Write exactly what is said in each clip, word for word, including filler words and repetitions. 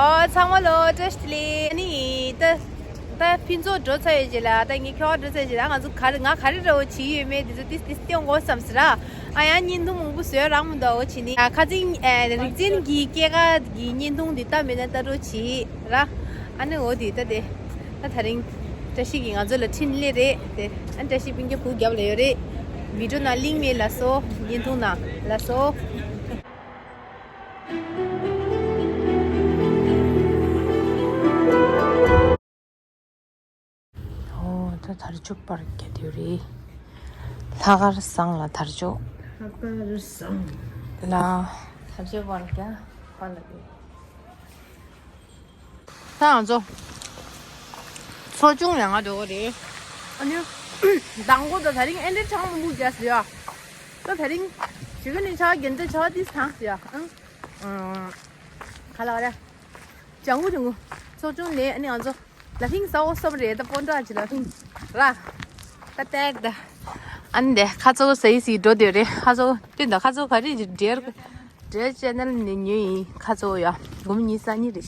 ཨོ་ཚང་མ་ལོ་བཀྲ་ཤིས་བདེ་ལེགས། ཨ་ནི་ད་ད་ཕུན་ཚོགས་འགྲོ་ཚར་ཡོད་ཅེ་ལ། ད་ངས་ཁྱོ་ག་འགྲོ་ཚར་ཡོད་ཅེ་ལ། ང་ཚོ་ག་རེ་ང་ག་རེ་འདྲ་བོ་བྱེད་ཡོད་མེད་དེ་ཚོ་ཏིས་ཏིས་སྟོན་དགོས་བསམ་ཟེར་ར། ཨ་ཡང་བརྙན་ཐུང་མང་པོ་བཟོས་རག་མི་འདུག་འོ་བྱེད་ནི། ཨ་ཁ་ཚིག་ཨ་རིག་འཛིན་གྱི་སྐྱེས་སྐར་གྱི་བརྙན་ཐུང་འདི་ལྟ་མེད་ན་ལྟ་འགྲོ་བྱེད་ར། ཨ་ནི་འོ་དེ་ད་དེ་ད་ད་རིང་བཀྲ་ཤིས་ཀྱིས་ང་ཚོ་ལ་འཕྲིན་ལས་རེད་དེ། ཨ་བཀྲ་ཤིས་སྤུན་ཀྱག་གུ་རྒྱབ་ལ་ཡོད་རེད། བི་ཌིའོ་ནང་ལིང་མེད་ལ་སོ། བརྙན་ཐུང་ནང་ལ་སོ། ཨོ་ད་དར་ལྕོག་པར་རྒྱག་དུས་རེད། ལྷག་དཀར་བཟང་ལ་དར་ལྕོག་ལྷག་དཀར་བཟང་ལ་དར་ལྕོག་པར་རྒྱག་པ་ལ་རེད། ད་ང་ཚོ་ཚོ་ཆུང་ལ་ང་འགྲོ་གི་རེད། ཨ་ནི་མདང་དགོང་ད་ད་རིང་ཨེ་འདྲ་ཆང་མང་པོ་རྒྱག་ཟེར་ཡ། ད་ད་རིང་ཞུ་གི་ནི་ཆ་རྒྱན་ད་ཆ་དིས་ཐང་ཟེར་ཡ། ཨང་། ག་ལ་ག་རེ། ལྗང་གུ་ལྗང་གུ། ཚོགས་ཆུང་ནས་ཨ་ནི་ང་ཚོ་ལ་ཕིང་ཟ་འོ་བསམ་རེད། ད་སྤོན་ཊ་ཅི་ལ་ཕིང་ར། ད་ཏེག་ད། ཨ་ནི་དེ་ཁ་ཚོ་ཟ་ཡི་སི་འགྲོ་འདོད་རེད། ཁ་ཚོ་སྟོན་ད། ཁ་ཚོ་ག་རེ་འདྲེར་འདྲེར་ཅེ་ནལ་ནས་ཉོས་ཡིན། ཁ་ཚོ་ཡ་སྒོར་མོ་ཉི་ཤུ་རྩ་གཉིས་རེད།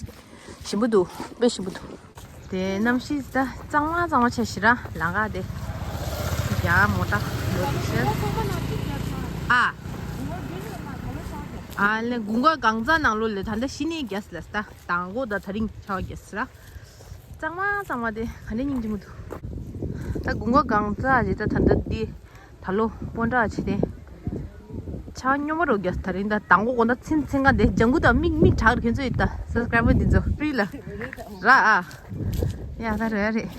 ཞིམ་པོ་འདུག་དཔེ་ཞིམ་པོ་འདུག་དེ་གནམ་གཤིས་ད་གཙང་མ་གཙང་མ་ཆགས་ཤི་ར། ལམ་ཁ་དེ་ཡ་མོ་ཊ་ལོ་དེ་ཤི། ཨ། ཨ་ལེ་དགུན་ཁ་གང་ཚ་ནང་ལོ་ལེ་ད་ལྟ་ཤི་ནས་རྒྱ་སི་ལ་ད། དང་པོ་ད་ད་རིང་ཆར་པ་རྒྱག་ས་ར། གཙང་མ་གཙང་མ་དེ་ག་ནས་སྙིང་རྗེ་མོ་འདུག་ད་དགུན་ཁ་གང་ཙ་རེད། ད་ད་ལྟ་འདི་ད་ལོ་སྤོན་ཊ་བྱེད་དེ། ཆར་པ་སྙོམས་པོ་རུ་རྒྱག་ད་རིང་ད། དང་པོ་དགོང་དག་ཚིན་ཚིན་ག་འདི་ལྗང་གུ་དང་མིག་མིག་གྲག་རེད། ཁྱོད་ཚོ་ཡིན་ད་སབ་སི་ཀ་རའེ་བར་འདི་ཚོ་ཕི་རི་ལ་ར་ཨ། ཡ་ད་རེད་རེད།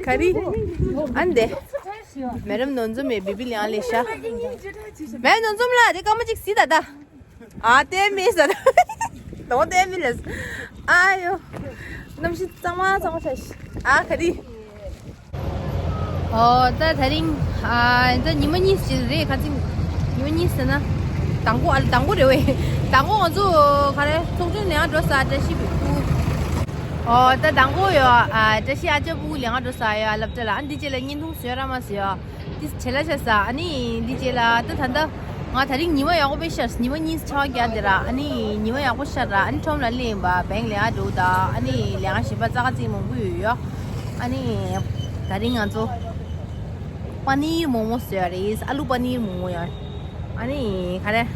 ག་རེ། ཨ་ནི་དེ། མེ་རམ་ནོར་འཛོམས་མེ་བི་བི་ལིང་ལེ་ཤ། མེ་རམ་ནོར་འཛོམས་ལ་དེ་སྐར་མ་གཅིག་གཟིགས་ད་ད། ཨ་ལྟད་མོ་ཟེར། ལོང་ལྟད་མོ་ལ། ཨ་ཡོ། གནམ་གཤིས་གཙང་མ་གཙང་མ་ཆགས་ཤི། ཨ་ག་རེ། ཨོ་ད་ད་རིང་ཨ་ད་ཉི་མ་གཉིས་ཤིག་རེད། ཁ་ཚིག་ཉི་མ་གཉིས་ཟེར་ན། དང་པོ་ཨ་དང་པོ་རེད་བས། དང་པོ་ང་ཚོ་ག་རེ་ཚོགས་ཆུང་ནས་ཡང་འགྲོ་ས་བཀྲ་ཤིས་སྤུ་གུ། ཨོ་ད་དང་པོ་ཡོད་ཨ་བཀྲ་ཤིས་ཨ་ཅག་སྤུ་གུ་ལ་ཡང་འགྲོ་ས་ཡོད་ཨ་སློབ་གྲྭ་ལ། ཨ་འདི་རྗེས་ལ་བརྙན་ཐུང་བཟོས་ར་མ་ཟེར་ཡོད། ཏིས་བྱེད་ལ་ཤ་ས། ཨ་ནི་འདི་རྗེས་ལ་ད་ད་ལྟ་ང་ད་རིང་ཉི་མ་ཡག་པོ་དཔེ་ཤར། ཉི་མ་གཉིས་ཆར་པ་རྒྱག་དེ་ར། ཨ་ནི་ཉི་མ་ཡག་པོ་ཤར་ར། ཨ་ནི་ཁྲོམ་ལ་སླེབས་པ་བེང་ལེ་ཨ་འགྲོ་ད། ཨ་ནི་ལེ་ཨ་ཞིམ་པ་ཙག་ཙིག་མང་པོ་ཡོད་ཡོད། ཨ་ནི་ད་རིང་ང་ཚོ་པ་ནིར་མོག་མོག་བཟོས་རེད། ཨ་ལུ་པ་ནིར་མོག་མོག་ཡོད། ཨ་ནི་ག་རེ།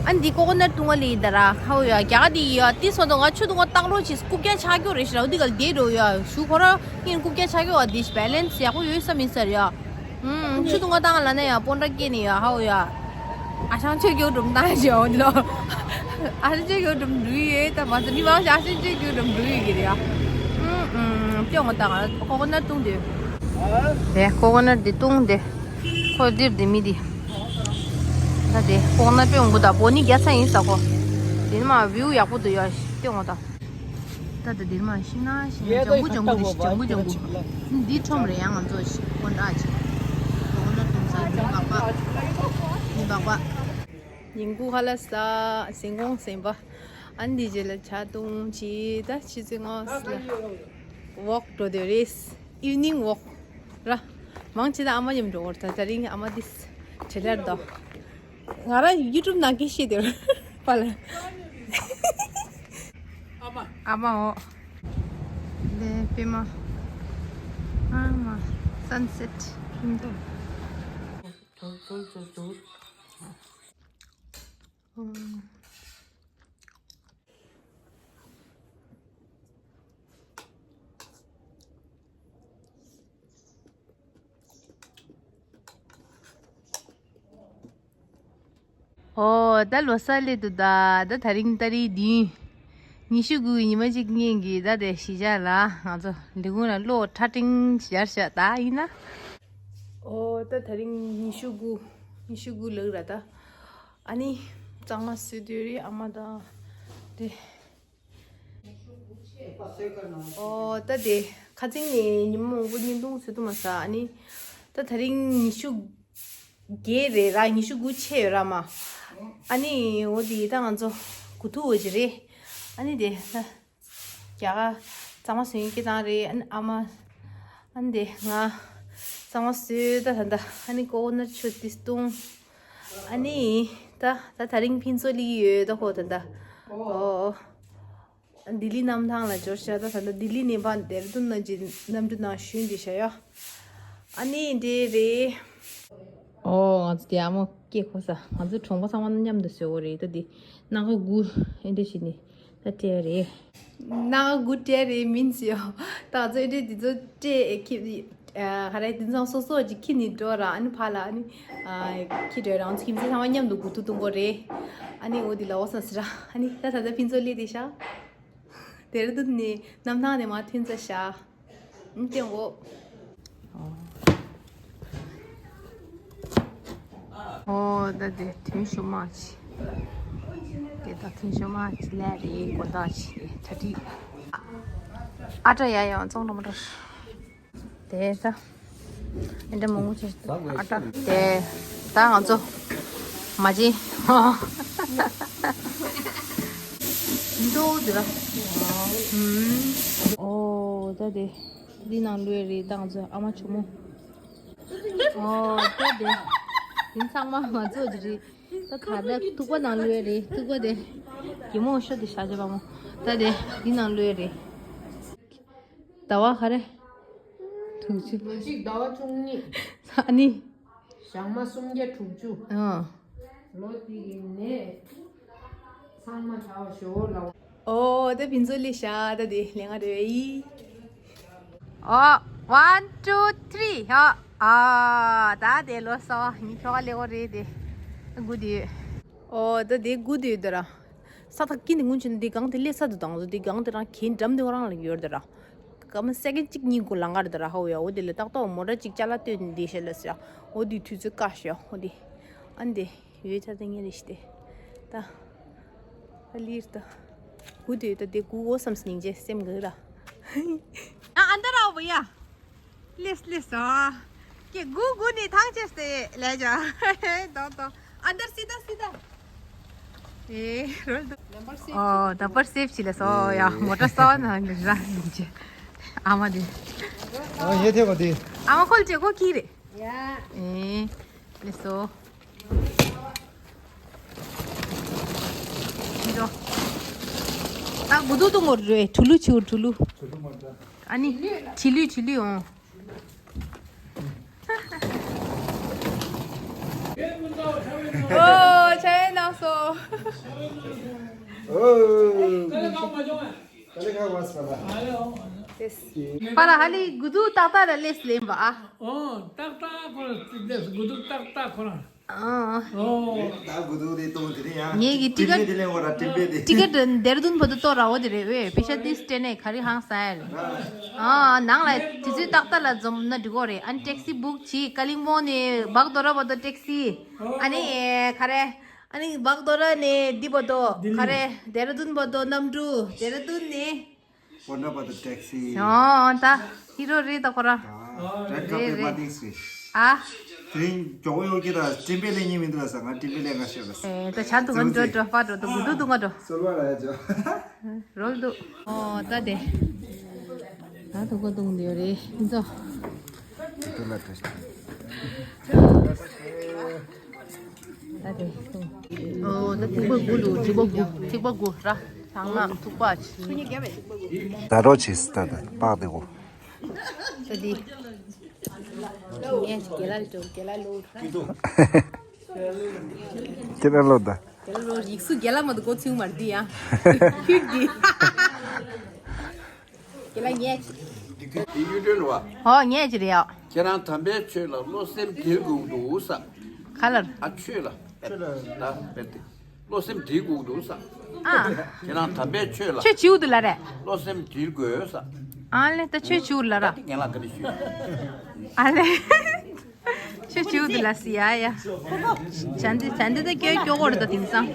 ཨ་ནི་འདི་ཀོ་ཀོ་ནཊ་བཏུང་བ་ལི་ད་ར་ཁའོ་ཡོད། རྒྱ་ག་འདི་ཡོད། ཏིས་སོང་དོ་ང་ཆུ་བཏུང་བ་བཏང་རོགས་བྱེད། རྐུབ་བཀྱག་ཆག་རྒྱུ་རེད་ཤི་ར། འོ་འདི་ག་ལ་བསྡད་འགྲོ་ཡོད། ཞུ་ཁོ་ར་ངས་རྐུབ་བཀྱག་ཆག་རྒྱུ་བ་འདི་ཤི་བེ་ལེན་སི་ཡག་པོ་ཡོད་ས་མིན་ས་རེད་ཡ། ཨུམ། ཆུ་བཏུང་བ་བཏང་ལ་ན་ཡ་སྤོན་ཊ་སྐྱེས་ནས་ཡ་ཧའོ་ཡ། ཨ་ཞང་ཆོས་རྒྱལ་སྒྲུང་བཏང་ཞེས་འོ་འདི་ལོ། ཨ་ཞང་ཆོས་རྒྱལ་སྒྲུང་འབྲུ་ཡོད་ད་མ་ཚད་མི་མང་ཞིག་ཨ་ཞང་ཆོས་རྒྱལ་སྒྲུང་འབྲུ་ཡོད་ཀྱི་རེད་ཡ། ཨུམ་ཨུམ། ཅོ་ང་བཏང་ང་ཀོ་ཀོ་ནཊ་བཏུང་དེ། དེ་ཀོ་ཀོ་ནཊ་དེ་བཏུང་དེ། ཁོ་འདིར་དེ་མི་དེ། ད་དེ་ཀོ་ཀོ་ནཊ་དཔེ་འོང་གི་ད་བོ་ནི་རྒྱ་ཚ་ཡིན་ས་ཁོ། དེ་ནི་མ་བིའུ་ཡག་པོ་འདུག་ཡ་ཤི་ཏེ་འོང་ད། ད་ད་འདིར་མ་ཤིང་ནགས་ཤིང་ནགས་ལྗང་གུ་ལྗང་གུ་རེད་ཤི། ལྗང་གུ་ལྗང་གུ། འདི་ཁྲོམ་རེད་ཡང་ང་ཚོ་ཤི་ཀོན་ཏྲ་ཅིག་ཀོན་ཏྲ་ཏུང་ས་ཉིན་པག་པ། ཉིན་པག་པ། ཉིན་གུང་ཁ་ལག་ཟ། ཟིན་གོང་ཟིན་པ། ཨ་ནི་འདི་རྗེས་ལ་ཇ་བཏུང་ཅི་ད་ཆུ་ཚོད་ལྔ་ལ་ཝོག་འགྲོ་འདོད་རེད། ཨིབ་ནིང་ཝོག་ར། མང་ཆེ་ད་ཨ་མ་མཉམ་འགྲོ་བར་ད། ད་རིང་ཨ་མ་དིས་ཁྲེ་ལར་དོ། ང་རང་ཡུ་ཊུབ་ནང་གི་ཤེས་དེར་པ་ལ། ཨ་མ་ཨ་མ་འོ། ལེ་པེ་མ། ཨ་མ། སན་སེཊ་ཧིན་དུ། ཨོ་ད་ལོ་གསར་སླེབས་འདུག་ད་ད་ད་རིང་ཏ་རིག་བདུན། ཉི་ཤུ་དགུ་ཉི་མ་གཅིག་སྔོན་གྱི་ད་དེ་གཞིས་ཆགས་ལ་ང་ཚོ་ལས་ཁུངས་ལ་གློག་ཁྲ་ཀྲིང་ཞར་བཞག་ད་ཡིན་ན། ཨོ་ད་ད་རིང་ཉི་ཤུ་དགུ། ཉི་ཤུ་དགུ་ལགས་ར་ད། ཨ་ནི་གཙང་མ་བཟོས་དུས་རེད་ཨ་མ་དང་དེ། ཨོ་ད་དེ་ཁ་ཚིག་ནས་ཉི་མ་མང་པོ་བརྙན་ཐུང་བཟོ་ཐུབ་མ་སོང་། ཨ་ནི་ད་ད་རིང་ཉི་ཤུ་བརྒྱད་རེད་ར། ཉི་ཤུ་དགུ་ཆད་ཡོད་ར་མ། ཨ་ནི་འོ་དེ་ད་ང་ཚོ་གུ་ཐུག་འོ་ཅི་རེད། ཨ་ནི་དེ་ད་རྒྱ་གར་གཙང་མ་བཟོ་མཁན་སྐད་བཏང་རེད། ཨ་ནི་ཨ་མ། ཨ་ནི་དེ་ང་གཙང་མ་བཟོས་ད་ད་ད། ཨ་ནི་ཀོ་ཀོ་ནཊ་ཆུ་ཏིས་བཏུང་། ཨ་ནི་ད་ད་ད་རིང་ཕུན་ཚོགས་སླེབས་ཀྱི་ཡོད་ད་ཧོ་ད་ད། ཨོ། ལྡི་ལི་གནམ་ཐང་ལ་འབྱོར་ཤག་ད་ད་ལྟ་ལྡི་ལི་ནས་ཕར་ལྡེ་ར་ལྡུན་ནང་གི་གནམ་གྲུ་ནང་ཞོན་བསྡད་ཤག་ཡ། ཨ་ནི་འདྲེ་རེད། ཨོ་ང་ཚོ་དེ་ཨ་མ་སྐད་གོ་ས། ང་ཚོ་གྲོང་པ་ཚང་མ་མཉམ་དུ་བཟོས་པ་རེད། ད་དེ་སྣ་ཁ་དགུ་ཨེ་འདྲ་ཞིག་ནི་ད་སྤྲད་རེད། སྣ་ཁ་དགུ་སྤྲད་རེད་མིན་ཟེར་ཡོ། ད་ང་ཚོ་ཨེ་འདྲ་དེ་ཚོ་སྤྲད་ཨེ་ཁྱེར། ག་རེ་དེང་སང་སོ་སོ་ཅིག་ཁྱེར་ནས་འགྲོ་ར། ཨ་ནི་ཕར་ལ་ཨ་ནི་ཁྱེར་འགྲོ་ར། ང་ཚོ་ཁྱིམ་མཚེས་ཚང་མ་མཉམ་དུ་དགུ་ཐུག་གཏོང་གོ་རེད། ཨ་ནི་འོ་དེ་ལ་འོ་ས་ཟེར་ར། ཨ་ནི་ད་ད་ད་ཕུན་ཚོགས་སླེབས་བསྡད་ཤག་ལྡེ་ར་ལྡུན་ནས་གནམ་ཐང་ནས་མར་ཐོན་ཚར་ཤག་ཨ་ནི་སྟེང་འོ། ཨོ་ད་དེ་ཐུན་ཤོ་མ་ཅི། དེ་ད་ཐུན་ཤོ་མ་ཅི་ལས་རེད་གོ་ད་ཅི་གྲ་སྒྲིག་ཨ་ཏྲ་ཡ་ཡང་ཙོང་ར་མ་ཏྲ། དེ་ད་ཨེ་འདྲ་མང་པོ་ཅི་ཨ་ཏྲ་དེ་ད་ང་ཚོ་མ་ཅི་འགྲོ་དེ་ར། ཨོ་ད་དེ་འདི་ནང་ལུས་རེད། ད་ང་ཚོ་ཨ་མ་ཆུ་མོ། ཨོ་ད་དེ་དེ་ཚང་མ་ང་ཚོ་དེ་རེད། ད་ད་ད་ཐུག་པ་ནང་ལུས་རེད། ཐུག་པ་དེ་གི་མོ་ཤོ་དེ་ཤ་ཇ་པ་མོ། ད་དེ་འདི་ནང་ལུས་རེད། ཟླ་བ་ག་རེ། དྲུག་ཅུ། གཅིག་ཟླ་བ་བཅུ་གཉིས། ཨ་ནི། ཞག་མ་སུམ་བརྒྱ་དྲུག་ཅུ། ཨ། ལོ་དེ་གི་ནས་ཚང་མ་བྱ་བ་ཞོ་ལ། ཨོ་ད་ཕུན་ཚོགས་སླེབས་ཤག་ད་དེ་ལས་ང་རེ་ཡི། ཨོ་one two three ཨོ། ཨ་ད་དེ་ལོ་གསར་བ་ཉི་ཤོ་ལེ་གོ་རེད་དེ། དགུ་དེ། ཨོ་ད་དེ་དགུ་དེ་ཡོད་དེ་ར། ས་ཐག་ཀི་ནི་སྔོན་ཆད་འདི་སྒང་དེ་སླེབས་ས་དུ་དང་དེ་སྒང་དེ་རང་གིན་འགྲམ་དེ་རང་ལ་ཡོད་དེ་ར། སྐར་མ་སེ་ཀེན་གཅིག་གཉིས་གོ་ལང་གར་དེ་ར་ཧོ་ཡ། འོ་དེ་ལ་ཏག་ཏག་མོ་ཊ་གཅིག་ཅ་ལག་བཏོན་འདི་ཤེ་ལ་སི་ཡ། འོ་དེ་དུས་ཚོད་བཀག་ཤེ་ཡ། འོ་དེ་ཨ་འདི་ཡོད་ཆ་དེ་ངེ་རེ་ཤི་དེ་ད་ཨ་ལིར་ད་གུ་དེ་ད་དེ་གུ་འོ་བསམ་སྙིང་རྗེ་སེམས་གི་ར། ཨ་ཨ་འདི་ར་འོ་ཡ། ལེས་ལེས་ཨ། ཀྱེ་གུ་གུ་ནི་ཐང་ཆེས་ཏེ་ལས་ཇ། དོ་དོ། ཨ་འདར་སི་ད་སི་ད། ཨེ་རོལ་དུ། ཨོ་ད་པར་སེབ་ཅི་ལ་སོ་ཡ་མོ་ཊ་སོ་ན་ར་ལིན་ཅི། ཨ་མ་དེ། ཨ་ཡེ་ཐེ་བ་དེ། ཨ་མ་ཁོལ་ཅེ་ཁོ་ཀི་རེ། ཡ། ཨེ། ལེས་སོ། འགྲོ། ད་གུ་དུ་དུ་ངོ་རེ་ཁྲུ་ལུ་ཆུ་ཁྲུ་ལུ། ཨ་ནི་ཁྲི་ལུ་ཁྲི་ལུ་འོང་། ཨོ་ཆ་ཡེ་ནང་སོ། ཨོ། ད་ལེ་ཁ་བ་སོ་ལ། པ་ལ་ཧ་ལི་གུ་དུ་ཏག་ཏག་ལ་ལེས་ལེན་པ་ཨ། ཨོ་ཏག་ཏག་ཁོ་ལ་ལེས་གུ་དུ་ཏག་ཏག་ཁོ་ལ། ཨ། ཨོ། ད་གུ་དུ་དེ་གཏོང་དེ་རེད་ཡ། ངེད་ཀྱི་ཊི་ཀེ་ཊི་དེ་ལེན་བ་ར་ཊིམ་པེ་དེ། ཊི་ཀེ་ཊི་ཌེ་ར་ཌུན་བར་དུ་གཏོང་ར་འོ་དེ་རེད་ཝེ། པེ་ཤ་ཏིས་སྤྲད་ནས་ག་རེ་ཧང་སལ། ཨ་ནང་ལ་དུས་ཚོད་ཏག་ཏག་ལ་འཛོམས་ན་འགྲིག་གོ་རེད། ཨ་ནི་ཊེག་སི་བུག་བྱེད། ཀ་ལིང་པོང་ནས་བག་དོ་ར་བར་དུ་ཊེག་སི། ཨ་ནི་ཨེ་ག་རེ། ཨ་ནི་བག་དོ་ར་ནས་འདི་བར་དུ་ག་རེ། ལྡི་ལི། ཌེ་ར་ཌུན་བར་དུ་གནམ་གྲུ། ཌེ་ར་ཌུན་ནས། པོན་ཌ་བར་དུ་ཊེག་སི། ཨོ་ད་ཧི་རོ་རེད་ད་ཁོ་རང་། ཨ་རེད་ཀ་པེ་རེད་མ་ཏིག་སི། ཨ། དེ་རིང་མགྱོགས་པོ་ཡོང་གི་ར་ཊིམ་པེ་ལེན་ཉིན་མི་འདུག་ལ་ས་ང་ཊིམ་པེ་ལེན་ང་ཤེས་ལ་ས། ཨེ་ད་ཆ་འདུག་ག་འགྲོ་འགྲོ་པ་འགྲོ་འདུག་གུ་འདུག་འདུག་ང་འགྲོ། སོལ་བ་ལ་ཡ་ཇོ། རོལ་འདུག་ཨོ་ད་དེ། ད་འདུག་ག་འདུག་འདི་ཡོད་རེད་ཨིན་ཙོ། དེ་ལ་ཏྲེ། ད་དེ། ཨོ་ད་ཐིགས་པ་དགུ་འདུག་ཐིགས་པ་དགུ་ཐིགས་པ་དགུ་ར། ད་ང་ཐུག་པ་ཆི། ད་རོ་ཆིས་ད་ད་པག་དེ་གོ། ད་དེ། ངས་ཅི་རྒྱལ་ལ་ལོ་རྒྱལ་ལ་ལོ། ཁྱེད་རང་ལོ་ད། རྒྱལ་ལ་ལོ་ཡིག་གཟུགས་རྒྱལ་ལ་མ་དུ་གོ་ཚུལ་མར་འདི་ཡ། ཁྱོད་ཀྱི། དེ་ལ་ངས་ཅི། དེ་གཡུ་སྒྲོན་བ། ཧོ་ངས་ཅི་རེད་ཡ། ཁྱེད་རང་དམ་པའི་ཆོས་ལ་བློ་སེམས་འབྲེལ་དགོས་འདུག་ས། ག་ལར། ཨ་ཆོས་ལ། ཆོས་ལ་ད་དཔེར་ཏེ། བློ་སེམས་འབྲེལ་དགོས་འདུག་ས། ཨ། ཁྱེད་རང་དམ་པའི་ཆོས་ལ། ཆོས་བྱིའུ་དུ་ལ་རེད། བློ་སེམས་འབྲེལ་དགོས་ས། ཨ་ལེ་ད་ཆོས་བྱིའུ་ལ་ར། ད་དེ་ངན་ལག་ག་རེ་ཞུས། ཨ་ལེ། ཆོས་བྱིའུ་དུ་ལ་སི་ཡ་ཡ། བྱ་འདི་བྱ་འདི་ད་སྐྱོ་སྐྱོ་གོ་རེད་ད་དེང་སང་།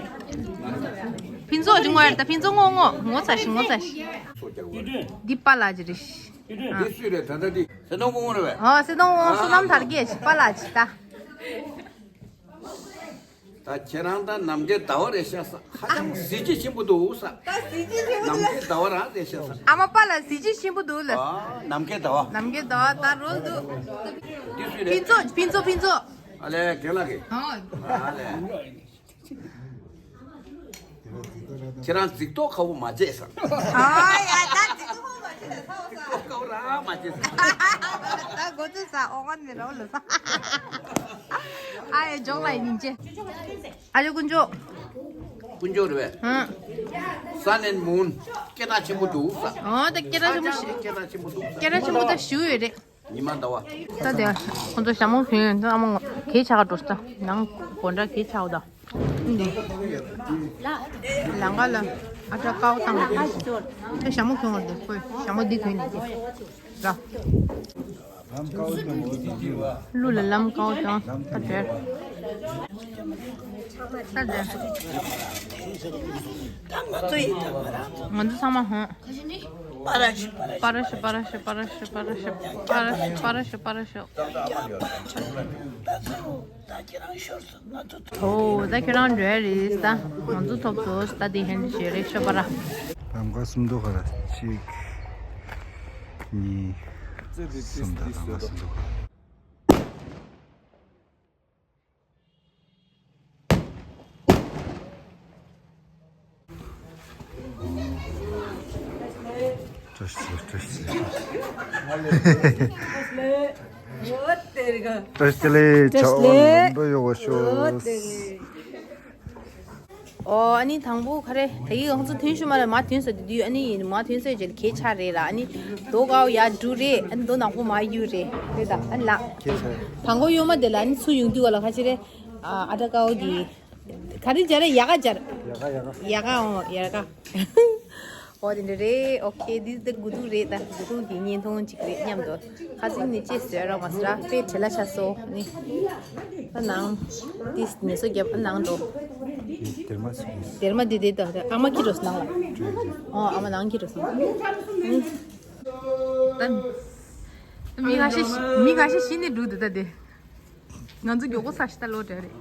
ཕུན་ཚོགས་ཅི་ངོ་ཡར་ད་ཕུན་ཚོགས་ངོ་ངོ་ངོ་ཚ་ཤི་ངོ་ཚ་ཤི། འདི་པ་ལ་ཅི་རེད་ཤི། འདི་སུས་རེད་ད་ལྟ་འདི་ཟེ་སྟོང་ཀོང་རེད་པས། ཨོ་ཟེ་སྟོང་ཀོང་བསོད་ནམས་དར་རྒྱས་ཤི་པ་ལ་ཅི་ད། ད་ཁྱེད་རང་ད་ནམ་མཁའི་ཟླ་བ་རེད་ཤག་ས། ཧ་ཅང་གཟི་བརྗིད་ཆེན་པོ་འདུག་ས། ད་གཟི་བརྗིད་ཆེན་པོ་འདུག་ལ། ནམ་མཁའི་ཟླ་བ་རང་རེད་ཤག་ས། ཨ་མ་པ་ལ་གཟི་བརྗིད་ཆེན་པོ་འདུག་ལ། ཨ་ནམ་མཁའི་ཟླ་བ། ནམ་མཁའི་ཟླ་བ་ད་རོལ་འདུག་འདི་སུས་རེད། ཕུན་ཚོགས་ཕུན་ཚོགས་ཕུན་ཚོགས། ཨ་ལས་རྒན་ལགས་ཀྱིས། ཨོ། ཨ་ལས། ཁྱེད་རང་རྫིག་ཏོག་ཁ་བོ་མ་བྱས་ས། ཨ་ཡ་ད་རྫིག་ཏོག་ཁ་བོ་མ་བྱས་ས། ཁ་བོ་ར་མ་བྱས་ས། ད་གོ་ཚོད་ས་ཨོ་ང་ནི་རོ་ལ་ས། ཨ་ཡ་ཇོག་ལ་ཡིན་ཅེ། ཨ་ལེ་དཀོན་མཆོག་དཀོན་མཆོག་རེད་པས། ཧང་། Sun and Moon། སྐད་གྲགས་ཆེན་པོ་འདུག་ས། ཨོ་ད་སྐད་གྲགས་ཆེན་པོ་ཞིག་སྐད་གྲགས་ཆེན་པོ་འདུག་ས། སྐད་གྲགས་ཆེན་པོ་ད་ཞུ་ཡོད་རེད། ཉི་མ་ཟླ་བ། ད་དེ་ཁོང་ཚོ་ཞྭ་མོ་གྱོན་ཡོད་འདུག་ཨ་མ་གད་ཆག་འགྲོ་ས། ནང་སྒོ་འདྲ་གད་ཆག་འོ་ད། འདི། ལང་ཀ་ལ་ཨ་ཏྲ་ཀའོ་བཏང་འདུག་ད་ཞྭ་མོ་གྱོན་བར་འདུག་ཁོས་ཞྭ་མོ་འདི་གྱོན་ནས་ཀྱི། ལ། ཀླུ་ལ་ལམ་ཀའོ་བཏང་ད་དེར། ད་དེར། ང་ཚོ་ཚང་མ་ཧོང་། པ་ར་ཤི་པ་ར་ཤི། པ་ར་ཤི་པ་ར་ཤི། ཨོ་ད་ཁྱེད་རང་འགྲོ་ཡ་རེད་ད། ང་ཚོ་ཐོབ་ཚོ་ད་དེ་ཧན་ཞེ་རེ་ཤོ་པ་ར། ལམ་ཀ་སུམ་མདོ་ཁ་ར་གཅིག་གཉིས། གསུམ་དང་ལམ་ཀ་སུམ་མདོ་ཁ། བཀྲ་ཤིས་བདེ་ལེགས། བཀྲ་ཤིས་བདེ་ལེགས། བཀྲ་ཤིས་བདེ་ལེགས། བཀྲ་ཤིས་བདེ་ལེགས། ཕྱག་འོག་ལམ་འགྲོ་ཡོད་ཤོག་ཨོ་ཨ་ནི་དང་པོ་ག་རེ་ད་ཡིག་ང་ཚོ་ཐོན་ཤུ་མ་རེད། མ་ཐོན་ས་དེ་དུས་ཨ་ནི་ཡིན་མ་ཐོན་ས་རྗེས་གད་ཆག་རེད་ལ། ཨ་ནི་རྡོ་ཀའོ་ཡ་འབྲུ་རེད། ཨ་ནི་རྡོ་ནག་པོ་མ་གཡུ་རེད། རེད་ད་ཨ་ནི་ལགས། ཁྱེད་ཚོ། དང་པོ་གཡོན་མ་དེ་ལ་ཨ་ནི་ཚུར་ཡོང་དུས་ག་ལ་ཁ་ཆེ་རེད། ཨ་ཨ་ཏྲ་ཀའོ་གི། ག་རེ་སྦྱར་རེད། ཡ་ག་སྦྱར། ཡ་ག་ཡ་ག་ཡ་ག་ཨོ་ཡ་ག་ཨོ་དེ་འདྲ་རེད། ཨོ་ཁེ་འདི་འདི་དགུ་ཐུག་རེད་ད། དགུ་ཐུག་གི་བརྙན་ཐུང་གཅིག་རེད་མཉམ་དུ། ཁ་སང་ནི་ཅེས་ཟེར་རོགས་མ་ཟེར་ར་དཔེ་བྲེལ་ལ་ཆ་སོ་ནི། ཨ་ནང་ཏིས་ནི་སོ་རྒྱབ་ཨ་ནང་འགྲོ། དེར་མ་སོ། དེར་མ་འདི་འདི་ད་ཨ་མ་ཁྱེར་རོགས་ནང་ལ། ཨོ་ཨ་མ་ནང་ཁྱེར་རོགས་ནང་། ད་མི་ཁ་ཤས་ཤི་མི་ཁ་ཤས་ཤི་ནི་འགྲོ་འདུག་ད་དེ། ང་ཚོ་མགྱོགས་པོ་ས་ཤི་ད་ལོ་དྲན་རེད།